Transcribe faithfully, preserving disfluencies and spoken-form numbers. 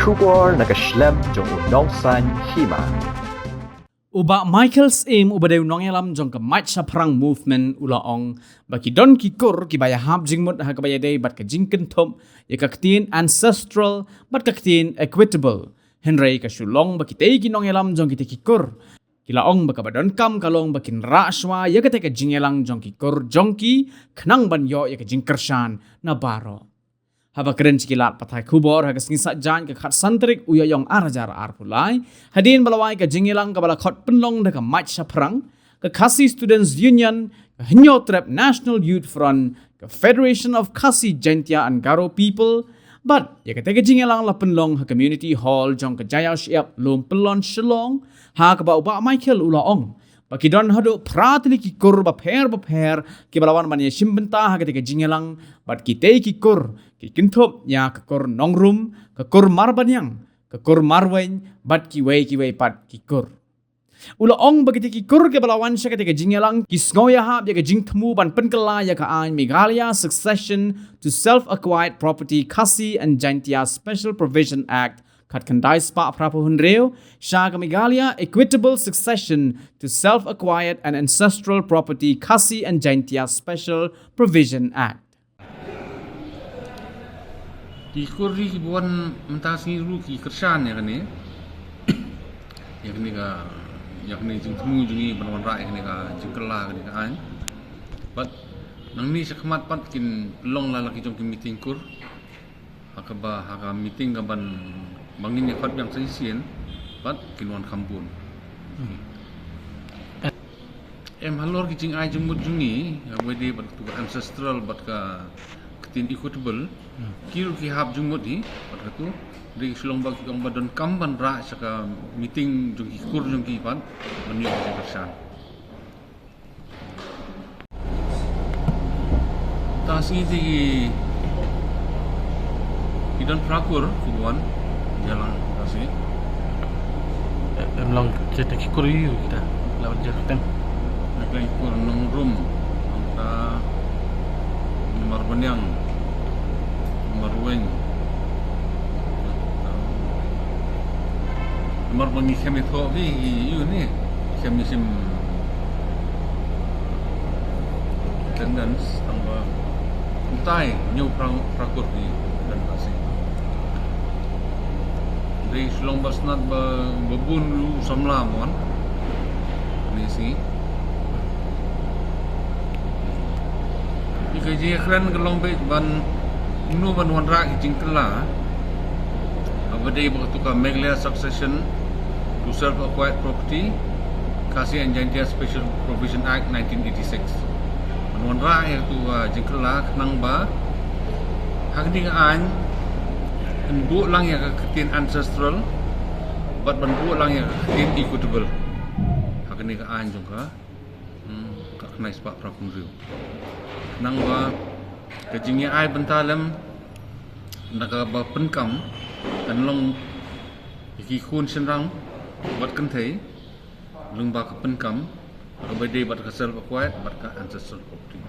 Khubor na ka shlem jong u nongsaiñ hima. U Bah Michael Syiem uba dei u nongïalam jong ka Mait Shaphrang Movement u la ong ba ki don ki kur kiba ïahap jingmut ha kaba ïadei bad ka jingkynthup ïa ka ktien ancestral bad ka ktien equitable. Hynrei ka shu long ba kitei ki nongïalam jong kitei ki kur ki la ong ba kaba donkam ka long ba kin rah shuwa ïa katei ka jingïalang jong ki kur jong ki khnang ban ïoh ïa ka jingkyrshan na baroh. Haba kren sha ki lad pathai khubor ha ka sngi Saitjaiñ ka khatsan tarik u Ïaïong ar hajar arphew lai, hadien ba la wai ka jingïalang kaba la khot pynlong da ka Mait Shaphrang, ka Khasi Students Union, ka Hynñiewtrep National Youth Front, ka Federation of Khasi Jaintia and Garo People, bad ïa katei ka jingïalang la pynlong ha Community Hall jong ka Jaiaw Shyiap, Lum Pyllun, Shillong, ha kaba u Bah Michael u la ong ba ki don haduh phra tylli ki kur bapher bapher kiba la wan ban ïashim bynta ha katei ka jingïalang, bad kitei ki kur ki kynthup ïa ka kur Nongrum, ka kur Marbaniang, ka kur Marweiñ, bad kiwei kiwei pat ki kur. U la ong ba kitei ki kur kiba la wan sha katei ka jingïalang ki sngew ïahap ïa ka jingthmu ban pynkylla ïa ka aiñ Meghalaya Succession to Self-Acquired Property Khasi and Jaintia Special Provision Act khatkhyndai spah phraphew hynriew sha ka Meghalaya Equitable Succession to Self-Acquired and Ancestral Property Khasi and Jaintia Special Provision Act. Ki kur ri kiba wan mynta sngi ruh ki kyrshan ïa kane, ïa kane ka, ïa kane jingthmu jong ngi ban wanrah ïa kane ka jingkylla kane ka aiñ. Bad nangne shakhmat pat kin long la la ki jong ki meeting kur. Ha kaba, ha ka meeting kaban, ba ngin ïa khot biang sa shisien, bad kin wan kham bun. Em halor ki jingai jingmut jong ngi, ha kaba ïadei bad katu ka ancestral bad ka ktien equitable, ki ruh ki hap jingmut hi bad katu, dei shu long ba ki ong ba donkam ban rah sha ka meeting jong ki kur jong ki pat ban ïoh ka jingkyrshan. Ta sngi te ki, ki don phra kur kiba wan ïalang ta sngi. Em long kita ki kur ïa kita la wan jia kyrteng. Ngi kren kur Nongrum, nangta Marbaniang, Marweiñ. Namar ba ngi khlem ïathoh hi, ïa une khlem ïashim attendance, tang ba kumta hynñiew phra, phra kur ki don ta sngi. Dei shu long ba sngewtynnat ba, ba bun u samla mon kane sngi. Ïa ka jingïakren ka long beit ban, kumno ban wanrah ki jingkylla ha kaba ïadei bad katu ka Meghalaya Succession to Self-Acquired Property Khasi and Jaintia Special Provision Act nineteen eighty-six. Ban wanrah ïa katu ka jingkylla khnang ba ha kane ka aiñ kan buh lang ïa ka ktien ancestral bad ban buh lang ïa ka ktien equitable ha kane ka aiñ jong ka, hmm, ka khyndai spah phra phew hynriew. Khnang ba ka jingïa-ai bynta lem na kaba pyndonkam kan long ïa ki khun shynrang bad kynthei, lyngba ka pyndonkam ha kaba ïadei bad ka self-acquired bad ka ancestral property.